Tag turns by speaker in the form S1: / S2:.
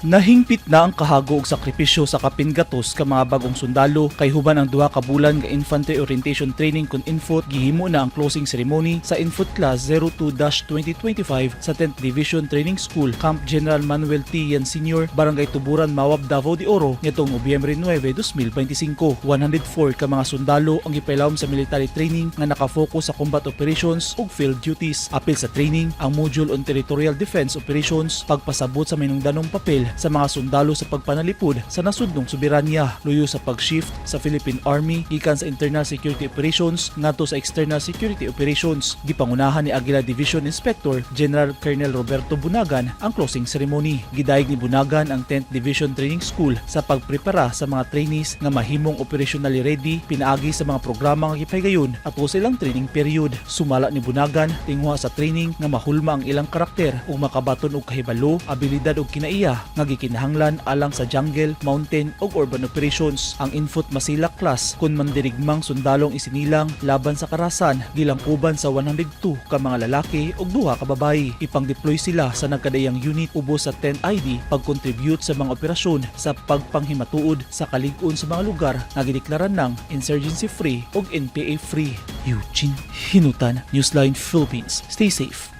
S1: Nahingpit na ang kahago ug sakripisyo sa kapin 8 ka mga bagong sundalo kay human ang 2 ka bulan nga Infantry Orientation Training kon INFOT. Gihimo na ang closing ceremony sa INFOT Class 02-2025 sa 10th Division Training School, Camp General Manuel T. Yan Sr., Barangay Tuburan, Mawab, Davao de Oro nitong Nobyembre 9, 2025. 104 ka mga sundalo ang gipailawom sa military training nga nakafocus sa combat operations ug field duties. Apil sa training ang module on territorial defense operations, pagpasabot sa minungdanong papel sa mga sundalo sa pagpanalipod sa nasudnong soberanya, luyo sa pag-shift sa Philippine Army gikan sa internal security operations ngadto sa external security operations. Gipangunahan ni Aguila Division Inspector General Colonel Roberto Bunagan ang closing ceremony. Gidayeg ni Bunagan ang 10th Division Training School sa pagprepara sa mga trainees nga mahimong operationally ready pinaagi sa mga programa nga gipahigayon ato sa ilang training period. Sumala ni Bunagan, tinguha sa training nga mahulma ang ilang karakter ug makabaton og kahibalo, abilidad ug kinaiya nga gikinahanglan alang sa jungle, mountain ug urban operations. Ang INFOT Masilak class kon mandirigmang sundalong isinilang laban sa karahasan gilangkuban sa 102 ka mga lalaki ug duha ka babayi. Ipang-deploy sila sa nagkadaiyang unit ubos sa 10 ID pag-contribute sa mga operasyon sa pagpanghimatuod sa kalig-on sa mga lugar nga gideklaran ng insurgency free ug NPA free. Eugene Hinutan, Newsline Philippines. Stay safe.